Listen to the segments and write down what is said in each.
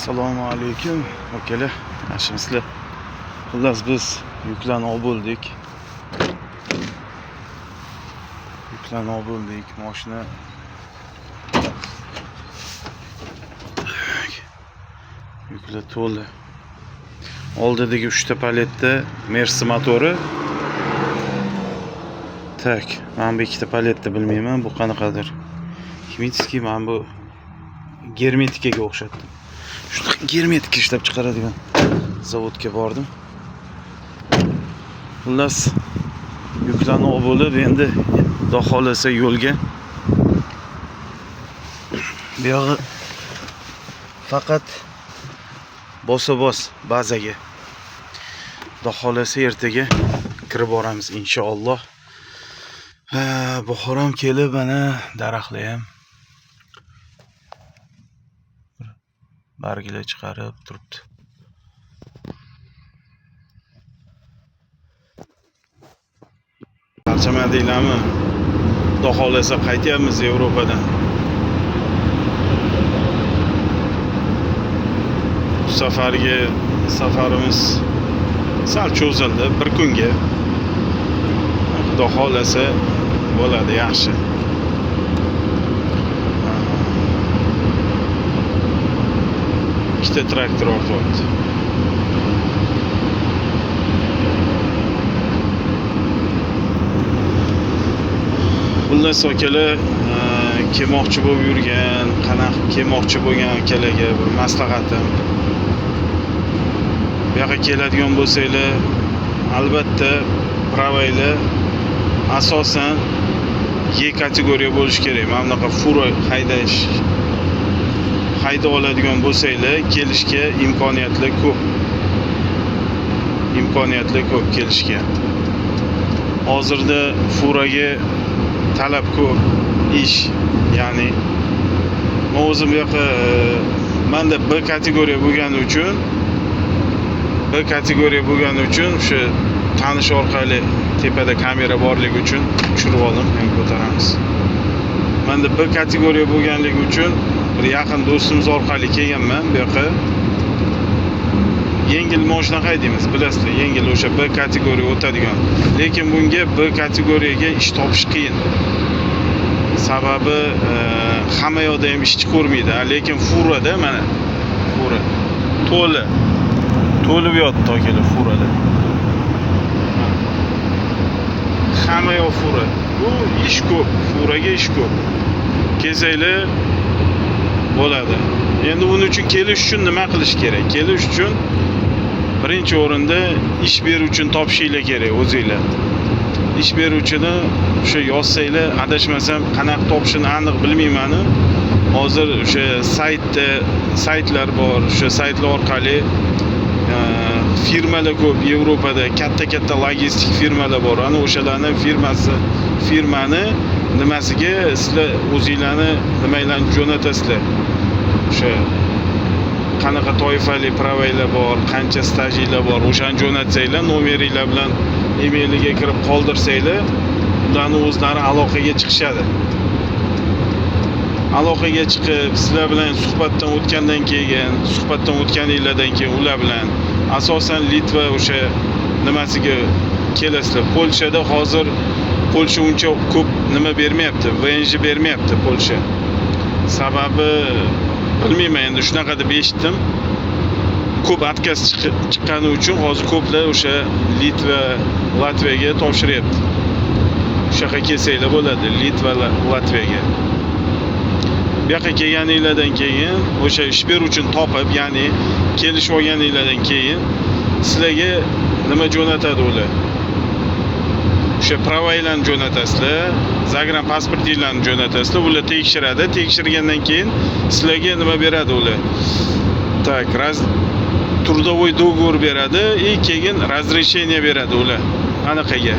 Assalomu alaykum akalar, yaxshimisizlar? Xullas, biz yuklarni olib bo'ldik. Yuklarni olib bo'ldik. Mashina yuklar to'la. Oldidagi 3 ta paletda Mercedes motori. Так, mana bu ikkita paletda bilmayman, bu qanaqadir. Химический, mana bu germetikaga o'xshatdim. Shunaqa germetika ishlab chiqaradigan zavodga bordim. Xullas, yuklarni olib bo'lib, endi Xudo xohlasa yo'lga. Bu yog'i faqat bosa-bos bazaga. Xudo xohlasa ertaga kirib boramiz inshaalloh. Ha, bahor ham kelib, mana daraxtlar ham barglar chiqarib turibdi. Charchamadinglarmi? Xudo xohlasa qaytyapmiz Yevropadan. Bu safargi safarimiz sal cho'zildi, bir kunga. Xudo xohlasa bo'ladi yaxshi. Ikkita traktor ortyapti. Xullas akalar, kelmoqchi bo'lib yurgan, qanaqa kelmoqchi bo'lgan akalarga bir maslahatim. Bu yoqqa keladigan bo'lsanglar, albatta pravaylar asosan E kategoriya bo'lishi kerak. Mana bunaqa fura hayda oladigan bo'lsanglar, kelishga imkoniyatlar ko'p. Imkoniyatlar ko'p kelishga. Hozirda furaga talab ko'p, ish, ya'ni men o'zim bu yoqqa menda B kategoriya bo'lgani uchun, B kategoriya bo'lgani uchun o'sha tanish orqali tepada kamera borligi uchun tushirib oldim, ham ko'taramiz. Menda B kategoriya bo'lganligi uchun bir yaqin do'stimiz orqali kelganman bu yoqqa. Yengil mashina haydaymiz, bilasizlar, yengil o'sha B kategoriya o'tadigan. Lekin bunga B kategoriyaga ish topish qiyin. Sababi hamma yoqda ham ishchi ko'rmaydi, lekin furada mana fura to'la. To'lib yotdi akalar furada. Hamma yoq fura. Bu ish ko'p, furaga ish ko'p. Kelsanglar bo'ladi. Endi buning uchun kelish uchun nima qilish kerak? Kelish uchun birinchi o'rinda ish beruvchini topishinglar kerak o'zinglar. Ish beruvchini o'sha yozsanglar, adashmasam qanaqa topishini aniq bilmayman. Hozir o'sha saytda saytlar bor, o'sha saytlar orqali firmalar ko'p Yevropada, katta-katta logistik firmalar bor. Ana o'shalarni firmani nimasiga sizlar o'zinglarni nimalarni jo'natasizlar. O'sha qanaqa toifali pravaylar bor, qancha stajinglar bor, o'shani jo'natsanglar, nomeringlar bilan emailiga kirib qoldirsanglar, ularni o'zlari aloqaga chiqishadi. Aloqaga chiqib, sizlar bilan suhbatdan o'tgandan keyin, suhbatdan o'tganinglardan keyin ular bilan asosan Litva o'sha nimasiga kelasizlar. Polshada hozir Polsha uncha ko'p nima bermayapti, VNJ bermayapti Polsha. Sababi bilmayman, endi shunaqa deb eshitdim. Ko'p atkaz chiqqani uchun hozir ko'plar o'sha Litva, Latviyaga topshiryapti. O'sha yoqqa kelsanglar bo'ladi, Litva, Latviyaga. Bu yoqqa kelganinglardan keyin o'sha ish beruvchini topib, ya'ni kelishib olganinglardan keyin sizlarga nima jo'natadi ular? O'sha pravaylarni jo'natasizlar, zagran pasportinglarni jo'natasizlar, ular tekshiradi. Tekshirgandan keyin sizlarga nima beradi ular? Так, трудовой договор beradi и keyin разрешение beradi ular. Anaqaga.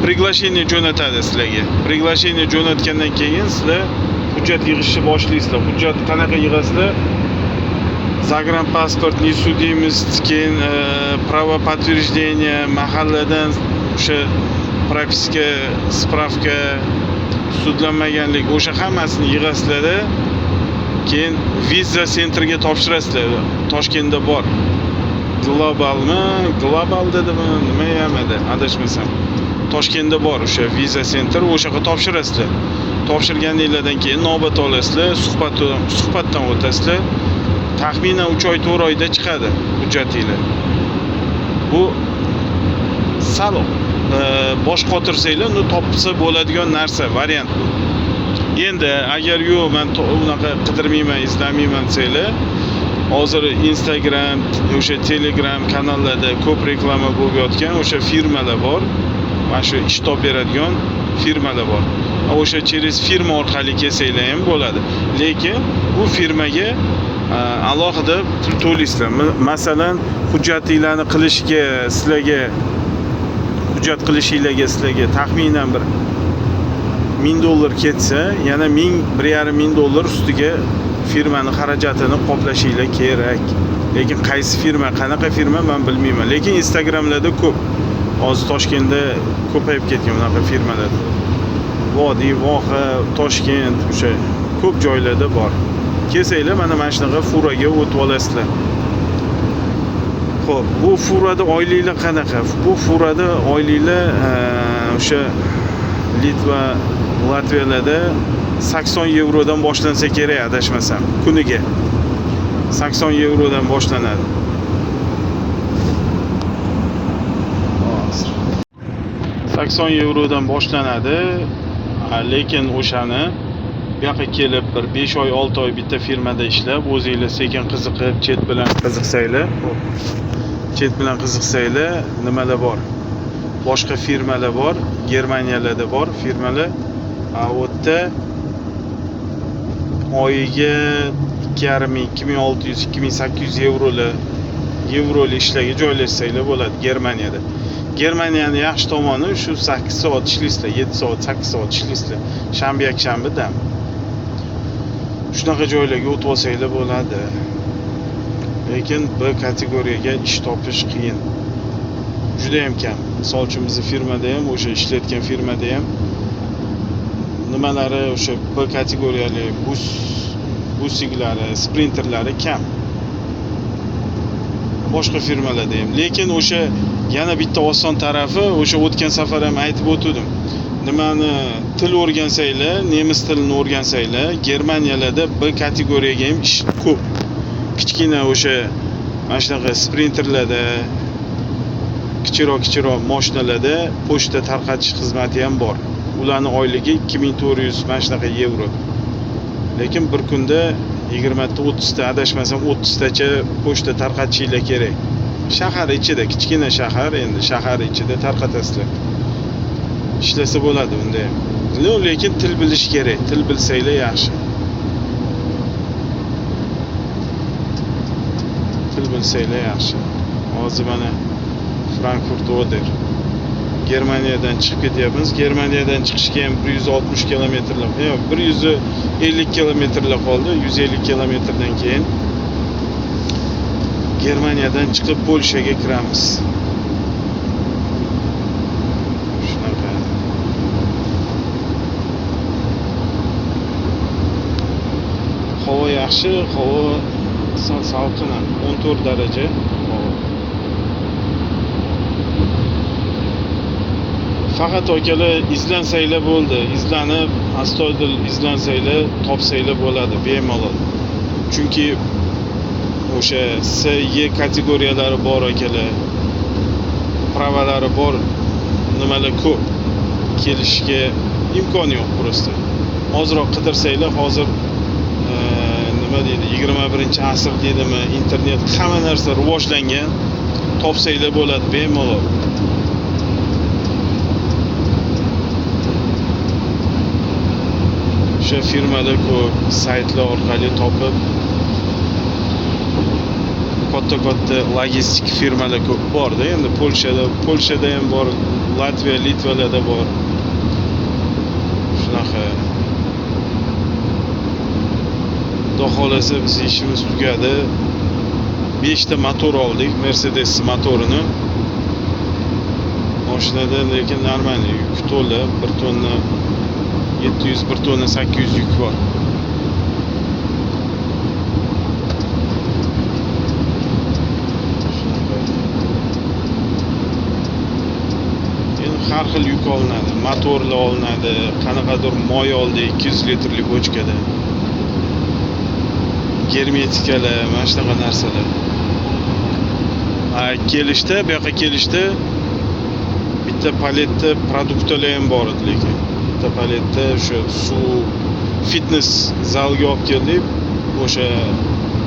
Приглашение jo'natadi sizlarga. Приглашение jo'natgandan keyin sizlar hujjat yig'ishni boshlaysizlar. Hujjat qanaqa yig'asizlar? Загран pasport, несудимость, keyin право подтверждения, mahalladan o'sha propiska, spravka, sudlanmaganlik, o'sha hammasini yig'asizlarda. Keyin viza sentriga topshirasizlar. Toshkentda bor. Globalmi? Global dedimi? Nima ham edi, adashmasam. Toshkentda bor o'sha viza sentr, o'sha yoqqa topshirasizlar. Topshirganinglardan keyin navbat olasizlar, suhbatdan o'tasizlar. Taxminan 3 oy, 4 oyda chiqadi hujjatinglar. Bu sal bosh qotirsanglar, uni topsa bo'ladigan narsa, variant bu. Endi agar yo'q, men unaqa qidirmayman, izlamayman desanglar, hozir Instagram, o'sha Telegram kanallarda ko'p reklama bo'lib yotgan o'sha firmalar bor. Mana shu ish topib beradigan firmalar bor. O'sha через firma orqali kelsanglar ham bo'ladi. Lekin u firmaga alohida pul to'laysizlar. Masalan, hujjatinglarni qilishga sizlarga hujjat qilishinglarga sizlarga taxminan bir $1000 ketsa, yana 1000, 1500 dollar ustiga firmani xarajatini qoplashinglar kerak. Lekin qaysi firma, qanaqa firma men bilmayman. Lekin Instagramlarda ko'p. Hozir Toshkentda ko'payib ketgan unaqa firmalar. Vodiy, Voha, Toshkent, o'sha ko'p joylarda bor. Kelsanglar mana shunaqa furaga o'tib olasizlar. Xo'p, bu furada oyliklar qanaqa? Bu furada oyliklar o'sha Litva, Latviyalarda 80 yevrodan boshlansa kerak, adashmasam, kuniga. 80 yevrodan boshlanadi. Hozir 80 yevrodan boshlanadi, lekin o'shani bu yoqqa kelib bir 5 oy, 6 oy bitta firmada ishlab, o'zinglar sekin qiziqib, chet bilan qiziqsanglar, chet bilan qiziqsanglar, nimalar bor? Boshqa firmalar bor, Germaniyalarda bor firmalar. U yerda oyiga 2,5 ming, 2600, 2800 yevroli ishlarga joylashsanglar bo'ladi Germaniyada. Germaniyani yaxshi tomoni shu 8 soat ishlaysizlar, 7 soat, 8 soat ishlaysizlar. Shanba, yakshanba dam. Shunaqa joylarga o'tib olsanglar bo'ladi. Lekin B kategoriyaga ish topish qiyin. Juda ham kam. Misol uchun bizning firmada ham, o'sha ishlayotgan firmada ham nimalari o'sha B kategoriyali busiklari, sprinterlari kam. Boshqa firmalarda ham. Lekin o'sha yana bitta oson tarafi, o'sha o'tgan safar ham aytib o'tdim. Nimani til o'rgansanglar, nemis tilini o'rgansanglar, Germaniyalarda B kategoriyaga ham ish ko'p. Kichkina o'sha mana shunaqa sprinterlarda, kichikroq mashinalarda pochta tarqatish xizmati ham bor. Ularning oyligi 2400 mana shunaqa yevro. Lekin bir kunda 20 ta, 30 ta, adashmasam 30 tacha pochta tarqatishinglar kerak. Shahar ichida, kichkina shahar, endi shahar ichida tarqatasizlar. Ishlasa bo'ladi unda ham. Lekin til bilish kerak. Til bilsanglar yaxshi. Til bilsanglar yaxshi. Hozir mana Frankfurt Oder. Germaniyadan chiqib ketyapmiz. Germaniyadan chiqishga ham 160 kilometrlar, yo'q, 150 kilometrlar qoldi. 150 kilometrdan keyin Germaniyadan chiqib Polshaga kiramiz. Shunaqa. Havo yaxshi, havo sal salqin, 14 daraja havo. Faqat akalar izlansanglar bo'ldi. Izlanib, astoydil izlansanglar, topsanglar bo'ladi bemalol. Chunki o'sha C, E kategoriyalari bor akalar. Pravalari bor, nimalar ko'p. Kelishga imkon yo'q prosta. Ozroq qidirsanglar, hozir nima deydi, 21-asr deydimi, internet, hamma narsa rivojlangan, topsanglar bo'ladi bemalol. O'sha firmalar ko'p, saytlar orqali topib, katta-katta logistik firmalar ko'p borda. Endi Polshada ham bor, Latviya, Litvalarda bor. Shunaqa. Xudo xolasa biz ishimiz tugadi. 5 ta motor oldik, Mercedes motorini. Mashinada lekin normal yuk to'la, 1 tonna 700, 1 tonna 800 yuk bor. Техника olinadi, motorlar olinadi, qanaqadir moy oldik 200 litrli bochkada. Germetikalar, mana shunaqa narsalar. Kelishda, bu yoqqa kelishda bitta paletda produktlar ham bor edi lekin. Bitta paletda o'sha suv, fitness zalga olib keldik. O'sha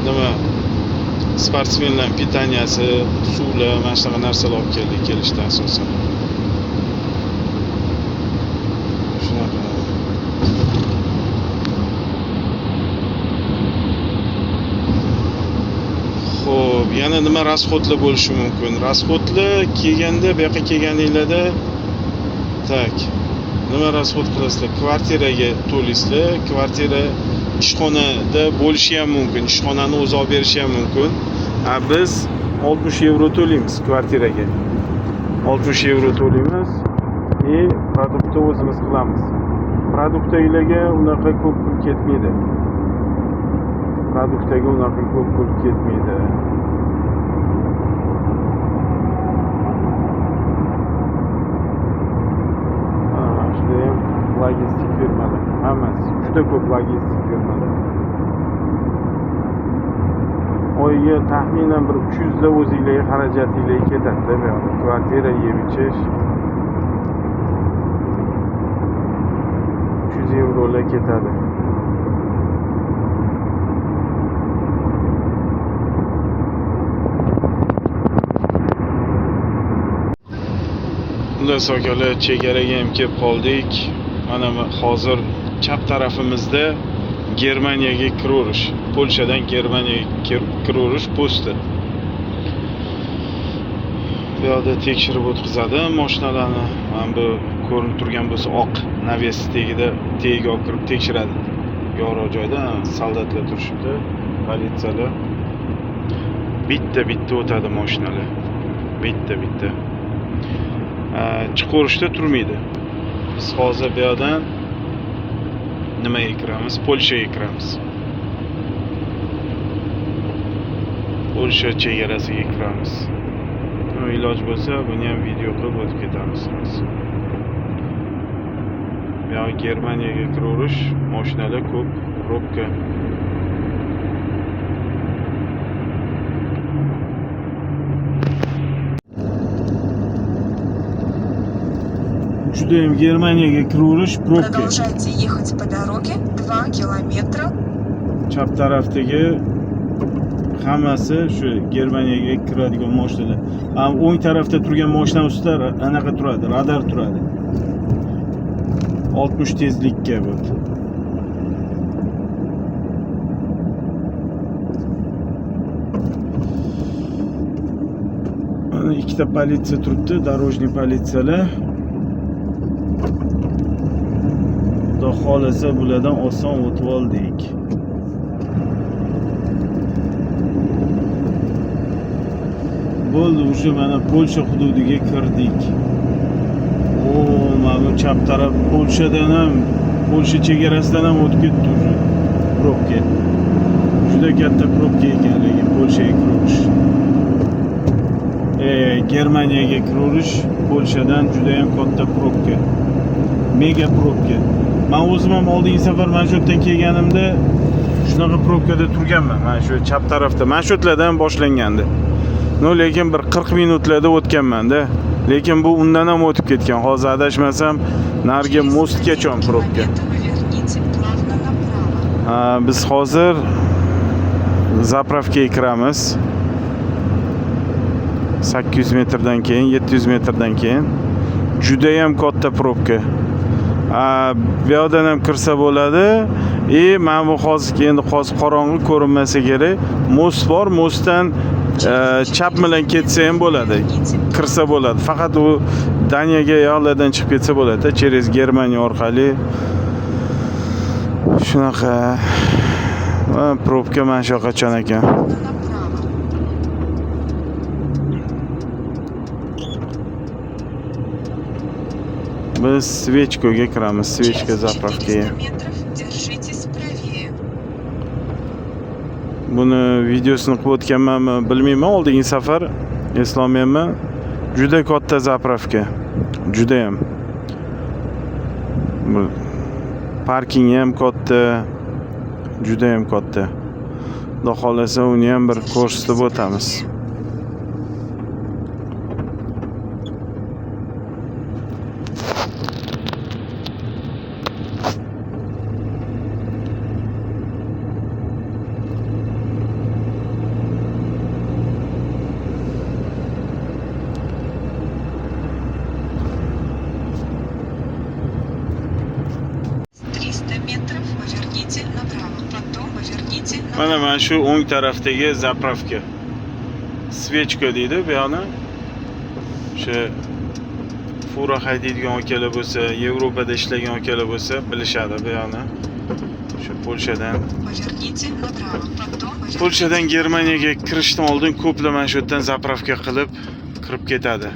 nima sportsmenlar питания si, suvlar, mana shunaqa narsalar olib keldik kelishda asosan. Shunaqa. Xo'p, yana nima расход lar bo'lishi mumkin? Расход lar kelganda, bu yoqqa kelganinglarda так, nima расход qilasizlar? Kvartiraga to'laysizlar. Kvartira ishxonada bo'lishi ham mumkin, ishxonani o'zi olib berishi ham mumkin. A biz 60 yevro to'laymiz kvartiraga. 60 yevro to'laymiz и продукт ni o'zimiz qilamiz. Продукт larga unaqa ko'p pul ketmaydi. Продукт ga unaqa ko'p pul ketmaydi. Ha, shunda ham logistik firmalar hammasi, juda ko'p logistik firmalar. Oyiga taxminan bir 300 lar o'zinglarga xarajatinglarga ketadi-da bu yoqda. Kvartira, yeb ichish 300 yevrolar ketadi. Xullas akalar, chegaraga ham kelib qoldik. Mana hozir chap tarafimizda Germaniyaga kiraverish, Polshadan Germaniyaga kiraverish posti. Bu yoqda tekshirib o'tkazadi mashinalarni. Mana bu ko'rinib turgan bo'lsa oq навес tagida tagiga olib kirib tekshiradi. Yorug' joyda soldatlar turishibdi, politsiyalar. Bitta-bitta o'tadi mashinalar. Bitta-bitta. Chiqaverishda turmaydi. Biz hozir bu yoqdan nimaga kiramiz? Polshaga kiramiz. Polsha chegarasiga kiramiz. Iloj bo'lsa buni ham video qilib o'tib ketamiz hozir. Bu yoq Germaniyaga kiraverish, mashinalar ko'p, probka. Judayam Germaniyaga kiraverish probka. Продолжайте ехать по дороге 2 километра. Chap tarafdagi hammasi shu Germaniyaga kiradigan mashinalar. O'ng tarafda turgan mashina ustida anaqa turadi, radar turadi. 60 tezlikka bu. Mana ikkita politsiya turibdi, дорожный politsiyalar. Xudo xohlasa bulardan oson o'tib oldik. Bo'ldi, уже mana Polsha hududiga kirdik. O, mana bu chap taraf Polshadan ham, Polsha chegarasidan ham o'tib ketdi уже probka. Juda katta probka ekan lekin Polshaga kiraverish. Germaniyaga kiraverish Polshadan juda ham katta probka. Mega probka. Men o'zim ham oldingi safar mana shu yerdan kelganimda shunaqa probkada turganman. Mana shu chap tarafda, mana shu yerlardan boshlangandi. No, lekin bir 40 minutlarda o'tganman-da. Lekin bu undan ham o'tib ketgan. Hozir adashmasam, narigi Через mostgacha 1 probka. километр поверните плавно направо. Ha, biz hozir заправка ga kiramiz. 800 metrdan keyin, 700 metrdan keyin juda ham katta probka. Bu yoqdan ham kirsa bo'ladi. И mana bu hozir endi hozir qorong'i ko'rinmasa kerak. Most bor, mostdan chap bilan ketsa ham bo'ladi. Kirsa bo'ladi. Faqat u Daniyaga yoqlardan chiqib ketsa bo'ladi, через Germaniya orqali. Shunaqa. Va probka mana shu yoqqachon ekan. Плавно направо. Biz Свечкоga kiramiz, Свечка Через заправка ga. 400 метров держитесь правее. Buni videosini qilib o'tganmanmi bilmayman, oldingi safar eslolmayapman. Juda katta заправка. Judayam. Bu parkingi ham katta, juda ham katta. Xudo xohlasa, uni ham bir Держитесь ko'rsatib o'tamiz. Правее. 300 метров поверните направо. Потом поверните Mana направо. mana shu o'ng tarafdagi заправка. Свечка deydi bu yoqni. O'sha fura haydaydigan akalar bo'lsa, Yevropada ishlagan akalar bo'lsa, bilishadi bu yoqni. O'sha Polshadan Поверните направо. Потом поверните Polshadan Germaniyaga kirishdan oldin ko'plar mana shu yerdan заправка qilib kirib ketadi.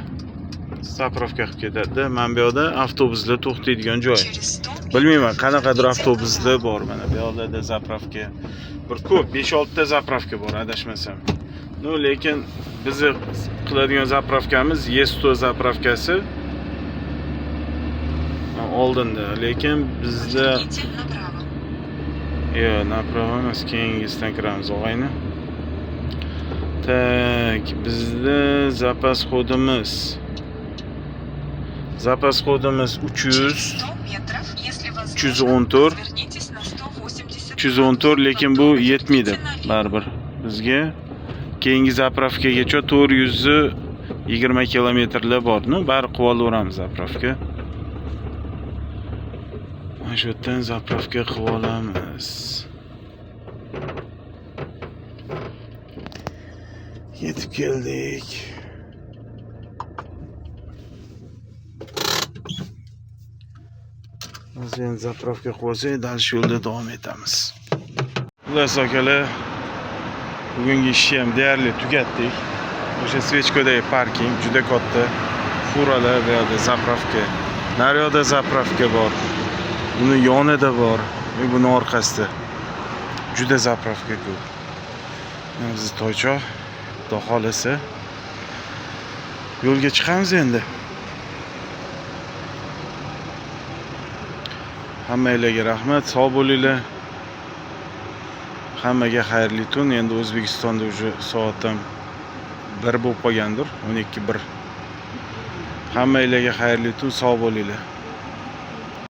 Заправка qilib ketadi. Mana bu yoqda avtobuslar to'xtaydigan joy. Через 100 метров Bilmayman, qanaqadir поверните avtobuslar направо. bor mana bu yoqlarda заправка. Bir ko'p, 5-6 ta заправка bor adashmasam. Ну, lekin bizni qiladigan заправка miz E100 заправка si oldinda, lekin bizda Поверните направо. Yo'q, направо emas, keyingisidan kiramiz, og'ayni. Так, bizda запас ход imiz. Запас ход imiz 300 Через 100 метров, если возможно, 314. развернитесь на 180 314, lekin bu Потом yetmaydi поверните налево. baribir. Bizga keyingi заправка gacha 420 kilometrlar bor. Ну, bari qilib olaveramiz заправка. Mana shu yerdan заправка qilib olamiz. Yetib keldik. Hozir endi заправка qilib olsak, дальше yo'lda davom etamiz. Xullas, akalar, bugungi ishni ham deyarli tugatdik. O'sha Свечко dagi parking juda katta. Furalar bu yoqda заправка. Naryoqda заправка bor. Uni yonida bor. Ve buni orqasida. Juda заправка ko'p. Mana bizni toychoq, Xudo xohlasa, yo'lga chiqamiz endi. Hammanglarga rahmat, sog' bo'linglar. Hammaga xayrli tun. Endi O'zbekistonda уже soat ham 1 bo'lib qolgandir, 12:01. Hammanglarga xayrli tun, sog' bo'linglar.